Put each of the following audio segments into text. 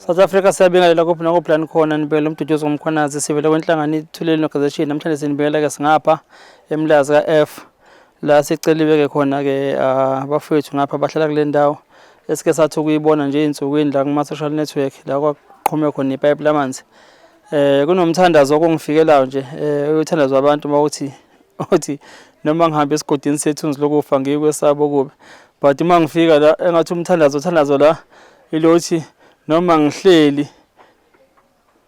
South Africa, siyabingelela kuphi nakuphi la nikhona. Nibekele uMduduzi ngoMkhwanazi, sivele kwenhlangano iThuleni Organization. Namhlanje sinibekela ke singapha eMlazi ka-F, la siceliwe-ke khona-ke abafowethu ngapha abahlala kule ndawo esike sathi ukuyibona nje ey'nsukwini la kuma-social network, la kwaqhume khona ipayipi lamanzi. Kunomthandazo okungifikelayo nje, uthandazo wabantu mawuthi uthi noma ngihambe esigodini sethunzi lokufa ngikwesaba okubi, but uma ngifika la engathi umthandazo uthandazo la ilothi noma ngihleli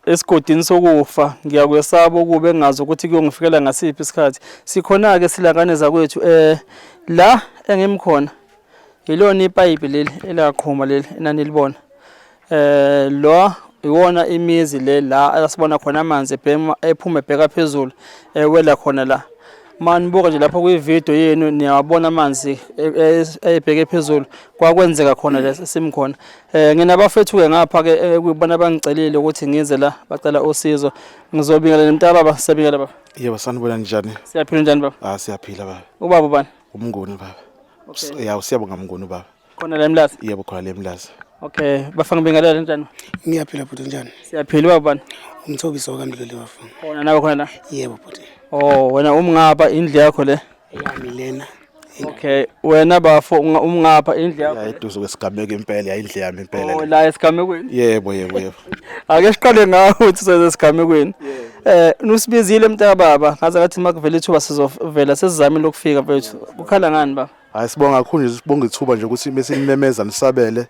esigodini sokufa ngiyakwesaba okubi engazi ukuthi kuyongifikela ngasiphi isikhathi. Sikhona-ke silanganeza kwethu la engimkhona, yilona ipayipi leli elaqhuma leli enanilibona. Lo iwona imizi le la asibona khona amanzi ebhema ephuma ebheka phezulu, ewela khona la. Manibuka nje lapho kwividiyo yenu niyawabona amanzi ebheke phezulu, kwakwenzeka khona le simkhona. Nginabafethu-ke ngapha-ke kuyibona abangicelile ukuthi ngize la, bacela usizo. Ngizobingelela mntakababa, siyabingelela baba. Yebo, sanibona, njani? Siyaphila, njani baba? Ah, siyaphila baba. Ubaba ubani? Umnguni baba. Ya, usiyabonga Mnguni baba. Khona la eMlazi? Yebo, khona la eMlazi. Okay, bafana, ngibingelela, njani? Ngiyaphila bhuti, njani? Siyaphila, ubaba ubani? Umthobiso kaMdluli bafo. Khona nawe khona la? Yebo bhuti. Oh, wena umngapha, indlu yakho le? Yami lena. Okay, wena bafo umngapha, indlu yakho? Ya, eduze kwesigameko impela, ya, indlu yami impela. Oh, le. La esigamekweni. Yebo. Ake siqale ngawe ukuthi seze esigamekweni. Nusibizile mntakababa, ngaze ngathi makuvela ithuba sizovela, sesizamile ukufika mfethu. Kukhala ngani baba? Hayi, sibonga kakhulu nje, sibonga ithuba nje ukuthi besinimemeza nisabele.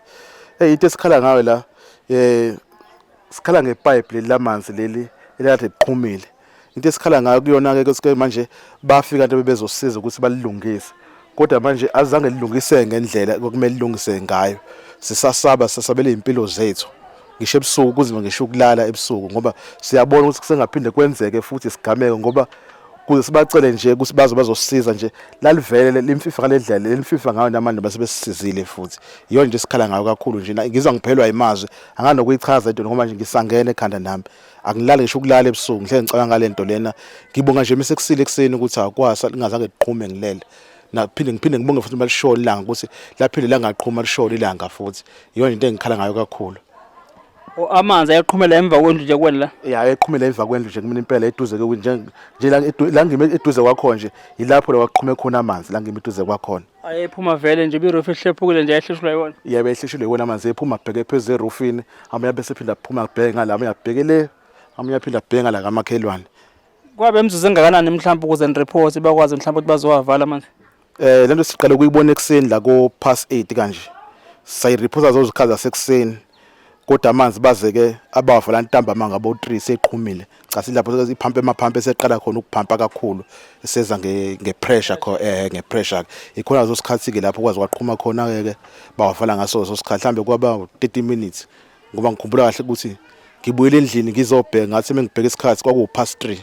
Hey, into esikhala ngayo la, sikhala ngepipe leli lamanzi leli elade liqhumile. Into esikhala ngayo kuyona ke ukuthi manje bafika nto bebezosiza ukuthi balilungise. Kodwa manje azange lilungise ngendlela okumele lilungise ngayo. Sisasaba, sisabele impilo zethu. Ngisho ebusuku kunzima ngisho ukulala ebusuku ngoba siyabona ukuthi kusengaphinde kwenzeke futhi isigameko, ngoba kuze sibacele nje ukuthi baze bazosiza nje lalivele limfifa ngale ndlela limfifa ngayo, namanje base besisizile futhi. Iyona nje esikhala ngayo kakhulu nje. Ngizwa ngiphelwa imazwi, anganokuyichaza into ngoba nje ngisangene ekhanda nami, angilali ngisho ukulala ebusuku, ngihlele ngicabanga ngale nto lena. Ngibonga nje mesekusile ekuseni ukuthi akwasa lingazange liqhume ngilele, naphinde ngiphinde ngibonge futhi balishona ilanga ukuthi laphinde langaqhuma lishona ilanga futhi. Iyona into engikhala ngayo kakhulu. O, amanzi ayaqhumela emva kwendlu nje kuwena la? Ya, eqhumela emva kwendlu nje kumina impela, eduze ke nje nje la ngime eduze kwakhona nje, yilapho la kwaqhume khona amanzi, la ngime eduze kwakhona. Ayephuma vele nje, i-roof ihlephukile nje, ayehlishulwa yiwona? Yebo, ehlishulwe iwona amanzi, ephuma abheke phezulu erufini, amanye abe sephinda aphuma abheke ngala, amanye abheke le, amanye aphinda abheke ngala kamakhelwane. Kwabe imizuzu engakanani mhlawumbe ukuze ni-report bakwazi mhlawumbe ukuthi bazowavala amanzi? Lento siqale ukuyibona ekuseni la ko past 8 kanje. Sayireporta zozikhathi zasekuseni. Kodwa amanzi baze ke abawavala ntambama ngabo 3 seqhumile. Cha, silapho iphampa emaphampa eseqala khona ukuphampa kakhulu. Seza nge pressure kho nge pressure. Ikhona leso sikhathi ke lapho kwazi kwaqhuma khona ke bawavala ngaso leso sikhathi, mhlambe kwaba 30 minutes. Ngoba ngikhumbula kahle ukuthi ngibuyele endlini ngizobheka, ngathi mengibheka isikhathi kwaku past 3.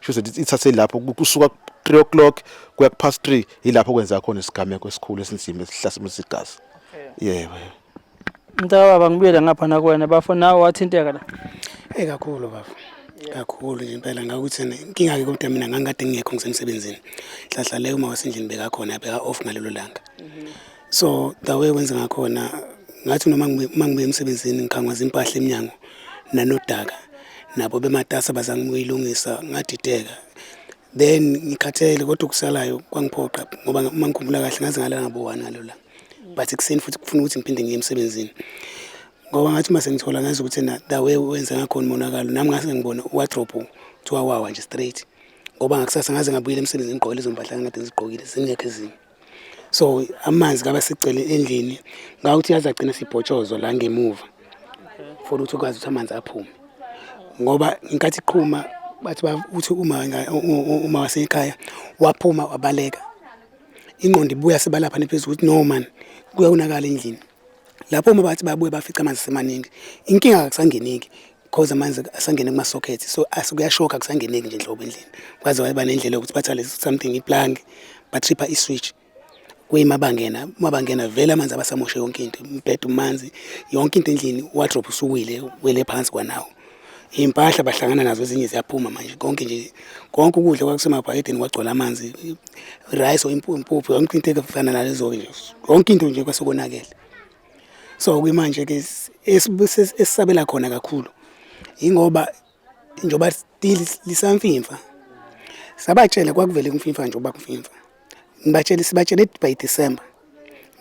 Sho ukuthi ithathe lapho kusuka 3 o'clock kuya ku past 3, yilapho kwenzeka khona isigameko esikhulu esinzima esihlasimisa igazi. Yebo. Mntakababa, ngibuyele ngapha nakuwena bafo, nawe wathinteka la? Eh, kakhulu bafo. Kakhulu nje impela ngakuthi inkinga ke, kodwa mina ngangikade ngingekho, ngisemsebenzini. Hlahla leyo uma wasendlini bekakhona, beka off ngalelo langa. So the way wenza ngakhona, ngathi noma uma ngibuye emsebenzini ngikhangwa impahla eminyango nanodaka, nabo bematasa bazange ukuyilungisa, ngadideka. Then ngikhathele kodwa okusalayo kwangiphoqa, ngoba uma ngikhumbula kahle ngaze ngalala ngabo 1 ngalelo langa. But ekuseni futhi kufuna ukuthi ngiphinde ngiye emsebenzini. Ngoba ngathi uma sengithola ngazi ukuthi na the way wenza ngakhona umonakalo, nami ngase ngibona wardrobe kuthiwa wawa nje straight. Ngoba ngakusasa ngaze ngabuyela emsebenzini ngigqoke lezo mpahla engikade ngizigqokile, zingekho ezinye. So amanzi kaba sigcwele endlini, ngawuthi yaze agcina sibhotshozwa la ngemuva for ukuthi ukwazi ukuthi amanzi aphume. Ngoba ngenkathi iqhuma bathi uthi uma wasekhaya waphuma wabaleka. Ingqondo ibuya sebalapha nephezulu ukuthi no man, kuyonakala endlini. Lapho uma bathi babuye bafica amanzi semaningi. Inkinga akusangeneki cause amanzi asangene kuma sockets, so asukuyashoka, akusangeneki nje nhlobo endlini. Kwaze waba nendlela yokuthi bathale something iplank, batripha i-switch. Kuyima bangena, uma bangena vele amanzi abasamoshe yonke into, umbhede umanzi, yonke into endlini, wardrobe usuwile, wele phansi kwanawo. Iy'mpahla bahlangana nazo ezinye ziyaphuma manje, konke nje, konke ukudla kwakusemabhakedeni kwagcwala amanzi, rice or impuphu, yonke into efana nalezo nje, yonke into nje kwasekonakele. So kwimanje-ke esisabela khona kakhulu ingoba njengoba still lisamfimfa, sabatshela kwakuvele kumfimfa njengoba kumfimfa, ngibatshele sibatshele by December,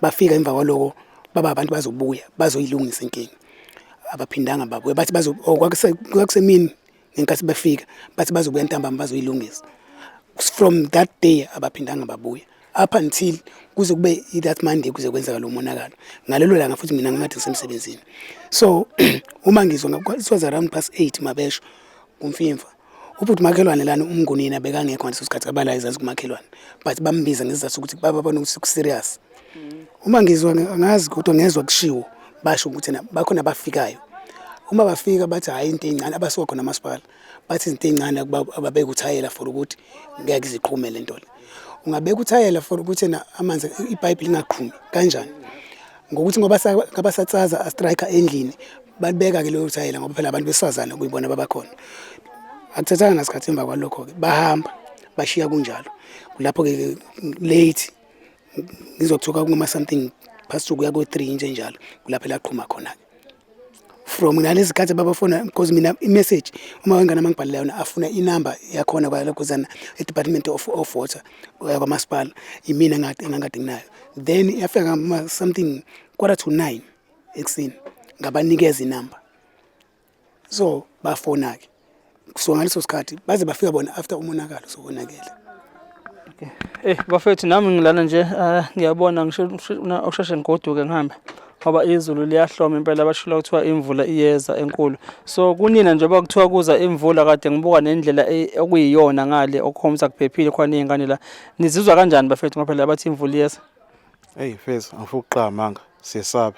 bafika emva kwaloko baba abantu bazobuya bazoyilungisa inkinga, abaphindanga babuya. Bathi bazo, oh, kwakusemini ngenkathi befika, bathi bazobuya ntambama bazoyilungisa. From that day abaphindanga babuya up until kuze kube that Monday, kuze kwenzeka lo monakalo ngalelo langa. Futhi mina ngingathi ngisemsebenzini, so uma ngizwa, it was around past 8 mabesho kumfimfa. Ubhuti makhelwane lana umngunina bekangekho ngaleso sikhathi, abala izazi kumakhelwane, but bambiza ngesizathu sokuthi babona ukuthi ku-serious. Uma ngizwa, angazi, kodwa ngezwa kushiwo, basho ukuthi bakhona abafikayo. Uma bafika bathi hhayi, into ey'ncane, abasuka khona amasipala bathi izinto ey'ncane ababeka uthayela for ukuthi ngeke iziqhume le nto le. Ungabeka uthayela for ukuthi na amanzi ipayipi lingaqhumi kanjani? Ngokuthi ngoba ngabasatsaza a-striker endlini, balibeka-ke leyo thayela, ngoba phela abantu besifazane kuyibona babakhona. Akuthathanga nasikhathi emva kwalokho-ke bahamba bashiya kunjalo. Kulapho-ke late ngizokuthuka kuma something past 2 kuya ko-3 nje njalo, kulapho elaqhuma khona-ke. From ngalezi khathi babafona, because mina i-message uma wengane mangibhalela yona afuna inamba yakhona kwalokhuzana e-Department of Water yakwamasipala, imina engangikade nginayo. Then yafika ngama something 8:45 ekuseni, ngabanikeza inamba, so bafona-ke. So ngaleso sikhathi baze bafika bona after umonakalo sokonakele. Bafethu, nami ngilana nje, ngiyabona ngisho ukusheshe ngigoduke ngihambe ngoba izulu liyahloma impela. Bashilo kuthiwa imvula iyeza enkulu. So kunina njengoba kuthiwa kuza imvula, kade ngibuka nendlela okuyiyona ngale okukhombisa kuphephile khona iy'ngane la. Nizizwa kanjani bafethu, ngoba phela bathi imvula iyeza? Eyi mfethu, angifuni ukuqamba amanga, siyesaba.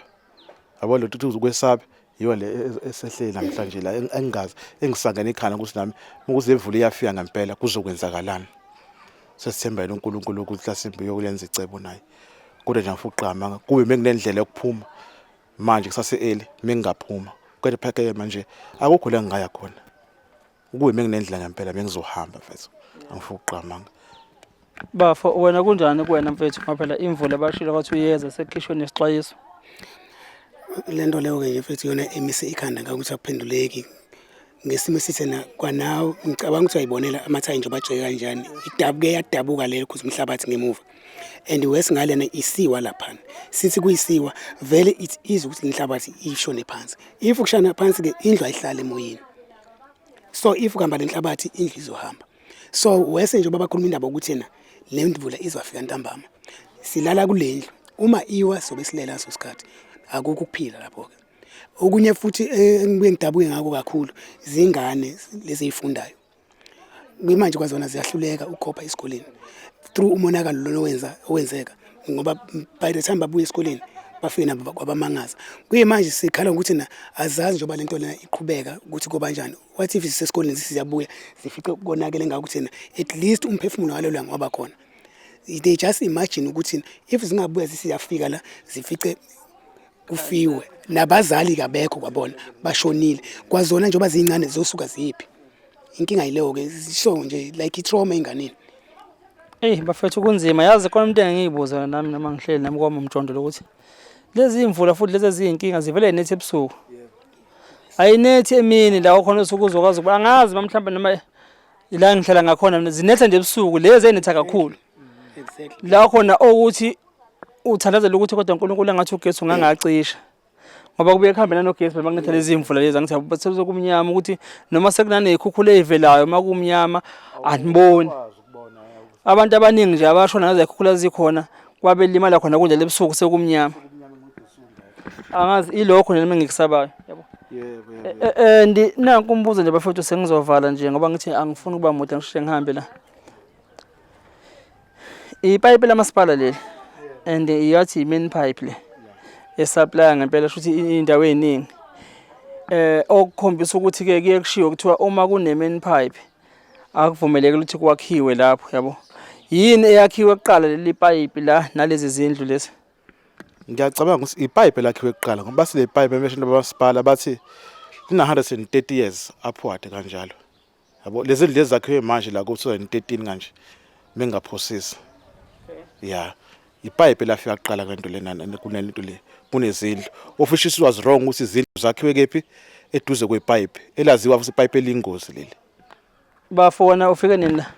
Yabo, lo tutu ukwesaba yiyo le esehleli namhlanje la, engingazi engisangene ikhanda ukuthi nami ukuze imvula iyafika ngempela kuzokwenzakalani. Sesithemba yena uNkulunkulu ukuthi mhlasimbe uyokulenza icebo naye. Kodwa nje angifuni ukuqamba amanga, kube benginendlela yokuphuma manje kusase early mengingaphuma. Kodwa phela ke manje akukho la engingaya khona. Ukube benginendlela ngempela bengizohamba mfethu. Angifuni ukuqamba amanga. Bafo, wena kunjani kuwena mfethu, ngoba phela imvula bashilo kwathi uyeza, sekukhishwe nesixwayiso? Le nto leyo-ke nje mfethu iyona emise ikhanda ngakuthi akuphenduleki ngesimo esithena kwanawe. Ngicabanga ukuthi uyayibonela amathayi nje bajeke kanjani, idabuke yadabuka lelo khuze umhlabathi ngemuva, and wes ngalena isiwa laphana, sithi kuyisiwa vele, it's easy ukuthi inhlabathi ishone phansi. If kushana phansi-ke, indlu ayihlali emoyeni, so if kuhamba le nhlabathi, indlu izohamba. So wese nje babakhuluma indaba ukuthi yena le mvula izofika ntambama, silala kule ndlu, uma iwa sobe silela ngaso sikhathi, akukho ukuphila lapho-ke. Okunye futhi engibuye ngidabuke ngako kakhulu, zingane lezi ey'fundayo kumanje, kwazona ziyahluleka ukukhopha esikoleni through umonakalo lona owenza owenzeka, ngoba by the time babuya esikoleni bafike nabo kwabamangaza. Kuyimanje sikhala ngokuthi na azazi njengoba lento lena iqhubeka ukuthi kobanjani. What if sisesikoleni siyabuya sifice konakele ngako ukuthi at least umphefumulo ngalelo langa waba khona? They just imagine ukuthi if zingabuya zisiyafika la, zifice kufiwe nabazali kabekho kwabona bashonile kwazona, njengoba ziyincane zizosuka ziyiphi? Inkinga yileyo-ke. So nje like i-trauma enganeni. Eyi bafethu, kunzima yazi. Khona umuntu engiyibuza nami noma ngihleli nami kwami umjondolo ukuthi lezi imvula futhi lezi eziyinkinga zivele nethi ebusuku, ayinethi emini la khona usuku uzokwazi ukuba angazi mhlawumbe noma ila ngihlala ngakhona mina zinetha nje ebusuku lezi enetha kakhulu la khona okuthi uthandazela ukuthi kodwa uNkulunkulu engathi ugesi ungangacisha, ngoba kubuye kuhambe nanogesi makunetha lezi imvula lezi. Angithi sekukumnyama, ukuthi noma sekunaney'khukhula ey'velayo, uma kumnyama aniboni. Abantu abaningi nje abashona ngazo zikhukhula zikhona kwabelimala khona kunje lebusuku sekumnyama. Angazi, ilokho nje nami engikusabayo, yabo. Yebo, yebo. And nanku umbuzo nje bafethu, sengizovala nje ngoba ngithi angifuni ukuba mude, ngisheshe ngihambe la. Ipayipi lamasipala leli, and iyathi i-main pipe le e-supply ngempela, shuthi indawo eziningi, okukhombisa ukuthi ke kuye kushiwo kuthiwa uma kune main pipe akuvumeleki ukuthi kwakhiwe lapho, yabo. Yini eyakhiwe kuqala, leli payipi la nalezi zindlu lezi? Ngiyacabanga ukuthi ipayipi elakhiwe kuqala, ngoba sile pipe emeshini bamasipala bathi lina 130 years upward kanjalo. Yabo, lezi ndlu ezakhiwe manje la ku 2013 kanje, mengaphosisi. Yeah. Ipayipi elafika kuqala kwento lena kunento le kunezindlu. Of which it was wrong ukuthi izindlu zakhiwe kephi eduze kwepayipi elaziwa futhi ipayipi elingozi leli. Bafo wena ufike nini la?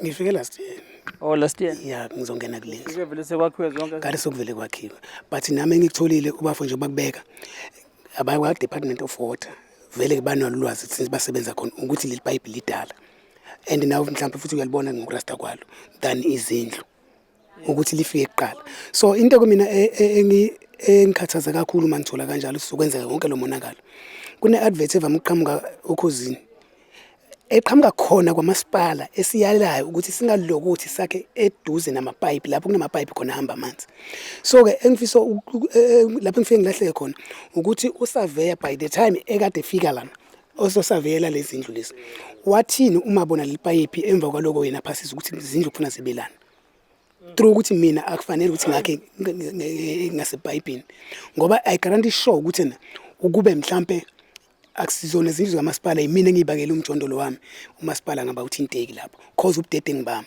Ngifike last year. Oh last year. Yeah, ngizongena kule ndlu. Ufike vele sekwakhiwe zonke. Kade sokuvele kwakhiwe. But nami engikutholile ubafo nje bakubeka abakwa Department of Water vele banalo ulwazi since basebenza khona ukuthi leli pipe lidala. And nawe mhlawumbe futhi uyalibona ngokurasta kwalo than izindlu ukuthi lifike kuqala. So into kumina engikhathaza kakhulu uma ngithola kanjalo sizokwenzeka wonke lo monakalo. Kune advert evame ukuqhamuka okhozini eqhamuka khona kwamasipala esiyalayo ukuthi singalokuthi sakhe eduze namapayipi lapho kunamapayipi khona ahamba amanzi. So-ke engifisa lapho engifike ngilahleke khona ukuthi usaveya by the time ekade efika lana ososaveyela lezi zindlu lezi wathini uma bona leli payipi emva kwaloko yena phasisa ukuthi izindlu kufuna zibe lana through ukuthi mina akufanele ukuthi ngakhe ngasepayipini ngoba I guarantee sure ukuthi na ukube mhlampe akusizona izindlu zikamasipala yimina engiyibakele umjondolo wami umasipala ngaba uthinteki lapho cause ubudedengu bami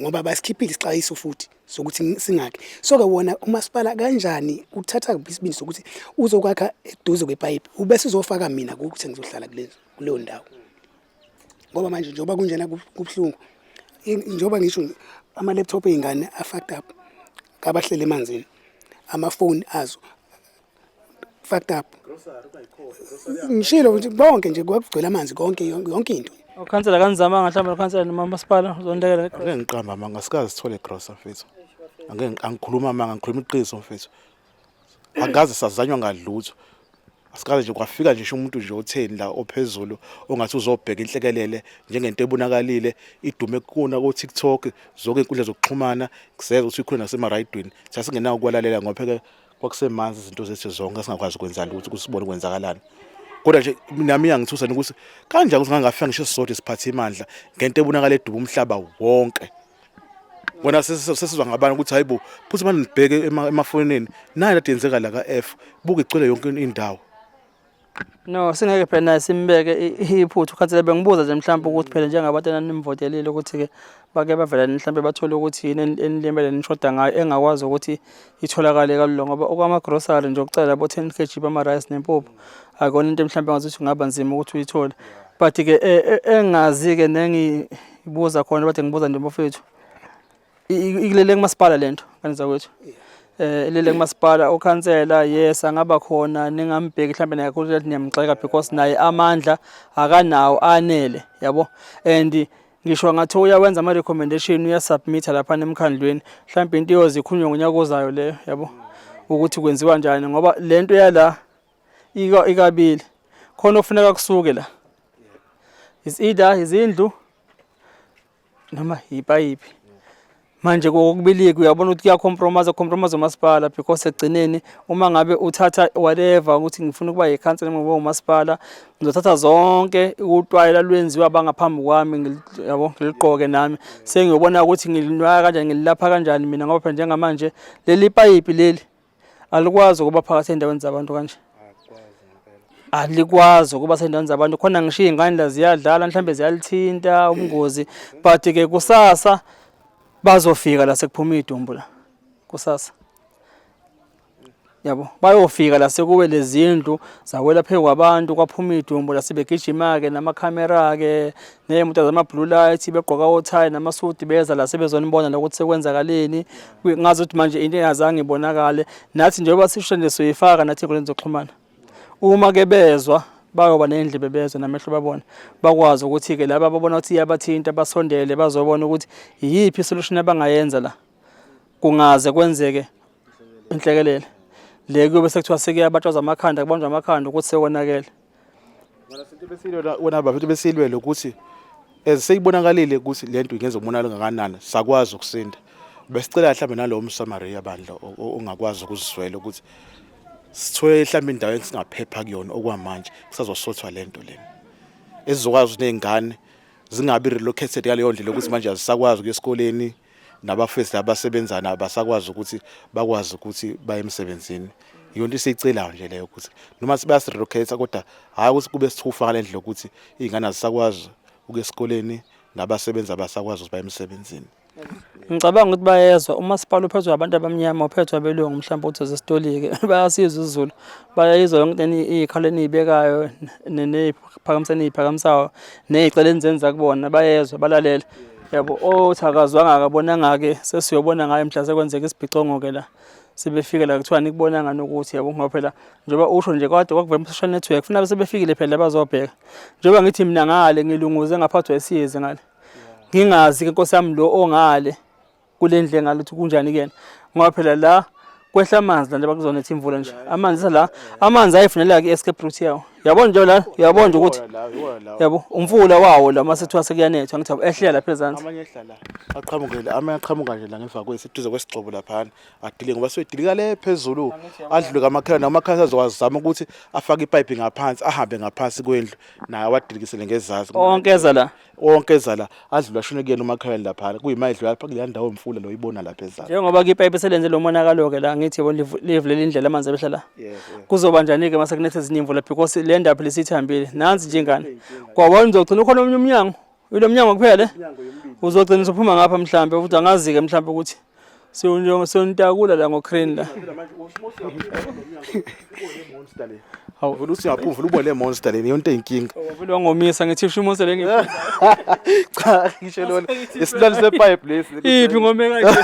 ngoba basikhiphile isixwayiso futhi sokuthi singakhi. So-ke wona umasipala kanjani uthatha kuphi isibindi sokuthi uzokwakha eduze kwepayipi ubese uzofaka mina ukuthi ngizohlala kuleyo ndawo ngoba manje njengoba kunjena kubuhlungu njengoba ngisho ama-laptop ey'ngane a-fucked up kabahlele emanzini amafoni azo fucked up ngishilo ukuthi bonke nje kwakugcwele amanzi konke yonke into. Ukhansela kanizamanga mhlawumbe ukhansela noma umasipala uzondekela. Angeke ngiqamba amanga asikaze sithole grocer mfethu. Angeke angikhuluma amanga ngikhuluma iqiniso mfethu. Akaze sazanywa ngalutho. Asikaze nje kwafika nje umuntu nje otheni la ophezulu ongathi uzobheka inhlekelele njengento ebonakalile idume kuna ko TikTok zonke inkundla zokuxhumana kuseza ukuthi ikhona nasemarayidweni. Sasingenawo ukwalalela ngoba phela kwakusemanzi izinto zethu zonke singakwazi ukwenza lutho ukuthi sibone kwenzakalani kodwa nje nami iyangithusa ukuthi kanjani ukuthi ngangafika ngisho sisodwa isiphathimandla ngento ebonakala eduba umhlaba wonke wona sesizwa ngabantu ukuthi hayibo futhi manje nibheke emafonini nayi lade yenzeka la ka-F buka igcwele yonke indawo. No, singeke phela naye simbeke iphutha ukhansela. Bengibuza nje mhlawumbe ukuthi phela njengabantu enanimvotelile ukuthi-ke bake bavela mhlawumbe bathole ukuthi yini enilimele nishoda ngayo engakwazi ukuthi itholakale kalula ngoba okwama-grocery nje okucela labo 10 kg bama-rice nempuphu akona into mhlawumbe engazuthi kungaba nzima ukuthi uyithole. But-ke engingazi-ke nengibuza khona bade ngibuza nje bafethu ikulele kumasipala lento ngane zakwethu ilele kumasipala ukhansela yes angaba khona ningambheki mhlambe naye kakhulu ukuthi niyamgxeka because naye amandla akanawo anele yabo and ngisho ngathi uyawenza ama recommendation uyasubmit lapha emkhandlweni mhlambe into iyoze ikhulunywe ngonyaka ozayo leyo yabo ukuthi kwenziwa njani ngoba lento yala ikabili khona ofuneka kusuke la is either izindlu noma yipayipi manje kokubiliki uyabona ukuthi kuyacompromise compromise umasipala because ekugcineni uma ngabe uthatha whatever ukuthi ngifuna ukuba yikhansela ngoba umasipala ngizothatha zonke utwayela lwenziwa abangaphambi kwami yabo ngiliqoke nami sengiyobona ukuthi ngilinwaya kanjani ngililapha kanjani mina ngoba phela njengamanje leli payipi leli alikwazi ukuba phakathi endaweni zabantu kanje alikwazi ukuba sendaweni zabantu khona ngisho iy'ngane la ziyadlala mhlawumbe ziyalithinta ubungozi but-ke kusasa bazofika la sekuphuma iy'dumbu la kusasa yabo bayofika la sekuwe lezindlu zawela phezu kwabantu kwaphuma idumbu la sebegijima-ke namakhamera-ke ney'moto zama-blue light begqoka othayi namasudi beza la sebezonibona la ukuthi sekwenzakaleni ngazi ukuthi manje into engazange ibonakale nathi njengoba sisho nje soyifaka nathi ey'nkundleni zokuxhumana uma ke bezwa bayoba nendlebe bezwe namehlo babone bakwazi ukuthi-ke laba ababona ukuthi iyabathinta basondele bazobona ukuthi iyiphi isolution abangayenza la kungaze kwenzeke inhlekelele le kuyobe sekuthiwa sekuyabatshazwa amakhanda kubanjwa amakhanda ukuthi sekonakele. Wena bafethu besilwele ukuthi as seyibonakalile ukuthi lento ingenza umonakalo ongakanani sakwazi ukusinda. Besicela mhlawumbe nalowo mSamaria bandla ongakwazi ukuzizwela ukuthi sithole mhlawumbe indawo esingaphepha kuyona okwamanje kusazosothwa lento lena. Esizokwazi ukuthi nezingane zingabi relocated ngaleyo ndlela ukuthi manje azisakwazi ukuya esikoleni nabafethu abasebenza nabo basakwazi ukuthi bakwazi ukuthi baye emsebenzini. Iyona into esiyicelayo nje leyo ukuthi noma bayasirelocate kodwa hhayi ukuthi kube sithufa ngale ndlela yokuthi iy'ngane azisakwazi ukuya esikoleni nabasebenzi abasakwazi ukuthi baye emsebenzini. Ngicabanga ukuthi bayezwa umasipala uphethwe abantu abamnyama uphethwe abelungu mhlawumbe uthi zesitolike bayasizwa isiZulu bayayizwa yonke into iy'khalo eniy'bekayo ney'phakamiso eniyiphakamisayo ney'celo enizenza kubona bayezwa balalela yabo othi akazwanga akabonanga-ke sesiyobona ngayo mhla sekwenzeka isibhicongo-ke la sebefike la kuthiwa nikubonanga nokuthi yabo ngoba phela njengoba usho nje kodwa kwakuvela social network funa sebefikile phela bazobheka njengoba ngithi mina ngale ngilunguze ngaphathwa isiyezi ngale ngingazi ke nkosi yami lo ongale kule ndle ngale ukuthi kunjani kuyena ngoba phela la kwehla amanzi la njengoba kuzonetha imvula nje amanzi la amanzi ayifunela ke escape route yawo yabona nje la uyabona nje ukuthi yabo umfula wawo la mase kuthiwa sekuyanethwa ngithi ehlela lapha ezansi amanye ehla la aqhamuke amanye aqhamuka nje la ngemva kwethu eduze kwesigxobo laphana adilike ngoba seyodilika le phezulu adlule kamakhelwane umakhelwane azokwazama ukuthi afake ipayipi ngaphansi ahambe ngaphansi kwendlu naye awadilikisele ngezansi onke eza la onke eza la adlule ashone kuyena umakhelwane laphana kuyima edlula lapha kuleya ndawo mfula lo ibona lapha ezansi njengoba ke ipayipi selenze lo monakalo-ke la ngithi yabo livulela indlela amanzi abehla la kuzoba njani-ke mase kunetha ezinye imvula because le ndawo phela isithambile nansi nje ingane kwawona uzogcina ukhona omunye umnyango ilo mnyango kuphela uzogcina usuphuma ngapha mhlambe ukuthi angazi-ke mhlambe ukuthi siyontakula la ngo-crane la. Hawu vele uthi uyaphuma vele ubone le monster le yonto eyinkinga. Vele wangomisa ngithi usho imonster le ngiphuza. Cha ngisho lona isilwane sepipe lesi. Iphi ngome kanje.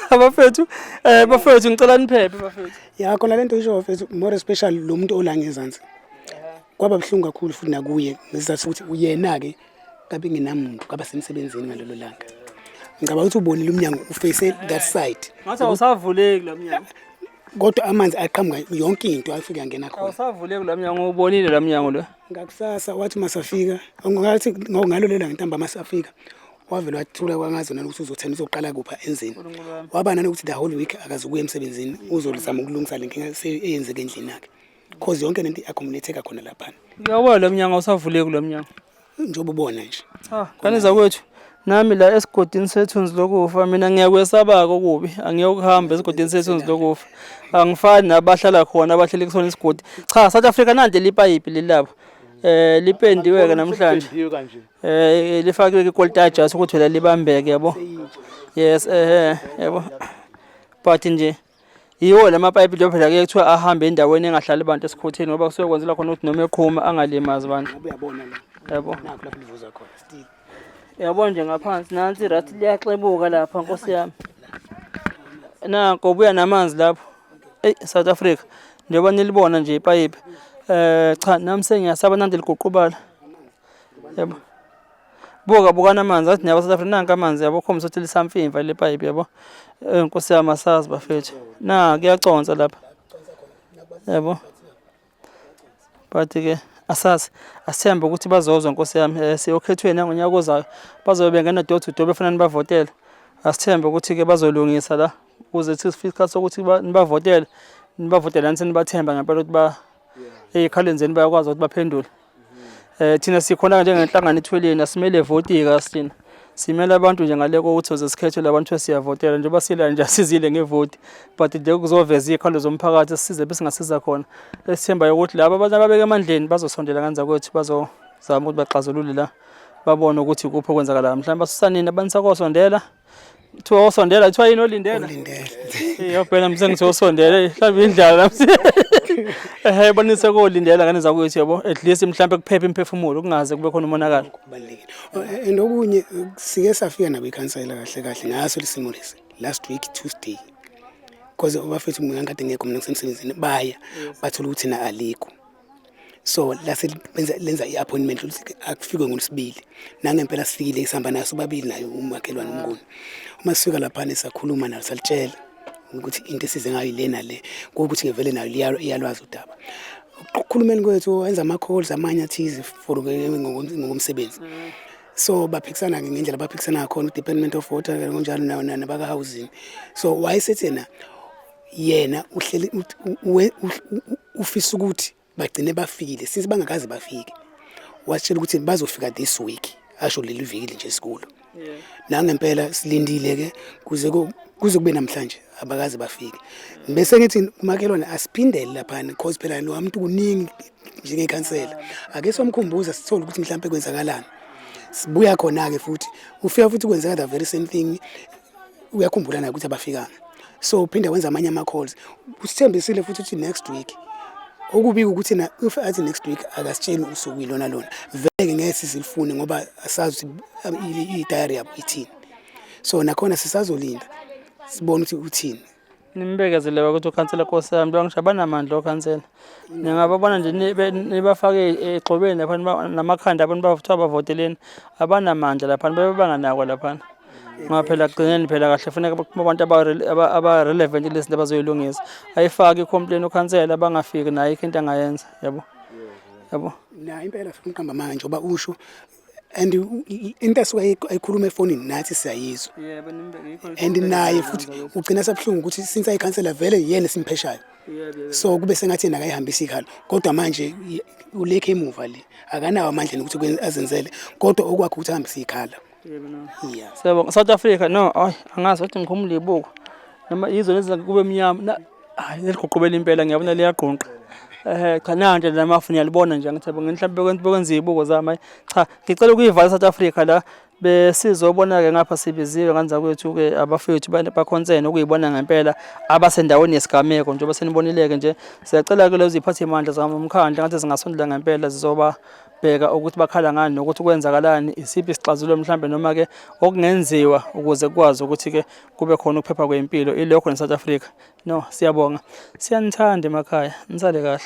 Cha bafethu bafethu ngicela niphephe bafethu. Ya khona lento isho bafethu more especially lo muntu ola ngezansi. Kwaba buhlungu kakhulu futhi nakuye ngesizathu sokuthi uyena-ke kabe ngenamuntu kaba semsebenzini ngalelo langa. Ngicabanga ukuthi ubonile umnyango uface that side. Ngathi awusavuleki lo mnyango. Kodwa amanzi aqhamuka yonke into afike angena khona. Awusavuleki lo mnyango ubonile lo mnyango lo. Ngakusasa wathi masafika ngathi ngalo lelo ngentambama masafika wavele wathula kwangazi nanokuthi uzothena uzoqala kupha enzeni. Waba nanokuthi the whole week akazukuya emsebenzini uzolizama ukulungisa le nkinga eyenzeke endlini yakhe. Cause yonke lento i-accumulate khona laphana. Uyabona lo mnyango awusavuleki lo mnyango. Njengoba ubona nje. Cha, ngane zakwethu nami la esigodini sethunzi lokufa mina ngiyakwesaba-ke okubi angiyokuhamba esigodini sethunzi lokufa angifani nabahlala khona abahleli kusona isigodi cha South Africa nanti lipayipi lelapha lipendiwe-ke namhlanje lifakiwe ikoltajas ukuthi phela libambeke yabo yes yabo but nje Yiwo la mapayipi njengoba phela kuye kuthiwa ahambe endaweni engahlali bantu esikhotheni ngoba kusuke kwenzelwa khona ukuthi noma eqhuma angalimazi abantu. Ngoba uyabona la. Yabo. Nakho lapho livuza khona still. Yabo nje ngaphansi nansi irat liyaxebuka lapha nkosi yami. Nanko buya namanzi lapho. Ey South Africa njengoba nilibona nje ipayipi. Cha nami sengiyasaba nanti liguqubala. Yabo. Buka bukana amanzi athi niyabo South Africa nanka amanzi yabo khombisa ukuthi lisamfimfa le pipe yabo. Nkosi yami asazi bafethu. Na kuyaconsa lapha. Yabo. But ke asazi asithembe ukuthi bazozwa nkosi yami siyokhethweni nangonyaka ozayo bazobe bengena door to door befuna nibavotele. Asithembe ukuthi ke bazolungisa la ukuze sifike isikhathi sokuthi nibavotele nibavotele nani senibathemba ngempela ukuthi ba ey'khaleni zenu bayakwazi ukuthi baphendule. Thina sikhona njengenhlangano ithweleni asimele voti kasina. Simele abantu nje ngale kokuthi soze sikhethwe labantu siyavotela njengoba sila nje asizile ngevoti but nje kuzoveza iy'khalo zomphakathi sisize besingasiza khona. Esithembayo ukuthi laba abantu ababeke emandleni bazosondela ngenza kwethu bazozama ukuthi baxazulule la babone ukuthi kuphi okwenzakalayo. Mhlawumbe basusa nini abantu sakosondela Kuthiwa osondela kuthiwa yini olindela? Olindela. Eh phela mse ngithi osondela mhlawumbe indlala nami. Ehhe bonise kolindela ngane zakwethu yabo at least mhlawumbe kuphephe imphefumulo kungaze kube khona umonakalo. Kubalulekile. And okunye sike safika nabo ikhansela kahle kahle ngaso lesimo lesi last week Tuesday. Because abafethu mina ngikade ngekho mina ngisemsebenzini baya bathola ukuthi na alikho. So lase lenza i-appointment ukuthi akufikwe ngolwesibili. Nangempela sifikile sihamba naso babili naye umakhelwane uMnguni. Uma sifika laphana sakhuluma nalo salitshela ukuthi into esize ngayo ile nale kuwukuthi ke vele nayo iyalwazi udaba. Ukukhulumeni kwethu wenza ama-calls amanye athize for ngokomsebenzi. So baphikisana ke ngendlela abaphikisana ngakhona u-Department of Water kanjalo nabaka-housing. So wayesethi yena yena uhleli ufisa ukuthi bagcine bafikile since bangakaze bafike. Wasitshela ukuthi bazofika this week asho leli viki nje esikulo. Nangempela silindile ke kuze kube namhlanje abakaze bafike. Bese ngithi umakhelwane asiphindele laphana because phela lo muntu kuningi njengekhansela. Ake somkhumbuza sithole ukuthi mhlambe kwenzakalani. Sibuya khona-ke futhi, ufika futhi kwenzeka the very same thing. Uyakhumbula naye ukuthi abafikanga, so uphinde wenza amanye ama-calls. Usithembisile futhi ukuthi next week. Okubi ukuthi na if athi next week akasitsheli usuku ilona lona, vele ngeke sizilifune ngoba asazi ukuthi i-diary yabo ithini. So nakhona sisazolinda sibone ukuthi uthini. Nimbekezele bakuthi ukhansela, Nkosi yami, ngisho abanamandla okhansela. Ningababona nje nibafake egxobeni lapha namakhanda abantu bathiwa bavoteleni, abanamandla laphana, bebe banganakwa laphana. Ngoba phela kugcineni phela kahle funeka abantu aba-relevant lezi zinto abazoyilungisa. Ayifake i-complain ukhansela, bangafiki naye ayikho into angayenza, yabo. Yabo. Na impela funa uqamba amanga njengoba usho, and into asuke ayikhuluma efonini nathi siyayizwa. Yebo, yikho. And naye futhi ugcina sebuhlungu ukuthi since ayikhansela vele yena esimpheshayo. So kube sengathi yena akayihambisi ikhalo, kodwa manje ulekhe emuva le, akanawo amandla ukuthi azenzele, kodwa okwakhe ukuthi ahambise ikhala. Yebo no. Yeah. Siyabonga. South Africa, no, ay, angazi ukuthi ngikhumule ibuko. Noma yizo lezi kube mnyama. Na hayi, leligoqobela impela, ngiyabona liyagqunqa. Cha, nanje lamafu niyalibona nje, ngithi mhlawumbe bekwenza izibuko zami. Hayi, cha, ngicela ukuyivala South Africa la. Besizobona ke ngapha, sibiziwe nganza kwethu ke abafethu bakhonsene ukuyibona ngempela abasendaweni yesigameko, njengoba senibonile ke nje. Siyacela ke lezi ziphathimandla zamkhandlu ngathi zingasondela ngempela, zizoba bheka ukuthi bakhala ngani nokuthi kwenzakalani, isiphi isixazululo mhlambe noma ke okungenziwa ukuze kukwazi ukuthi ke kube khona ukuphepha kwempilo. Ilokho ne-South Africa. No, siyabonga, siyanithanda emakhaya, nisale kahle.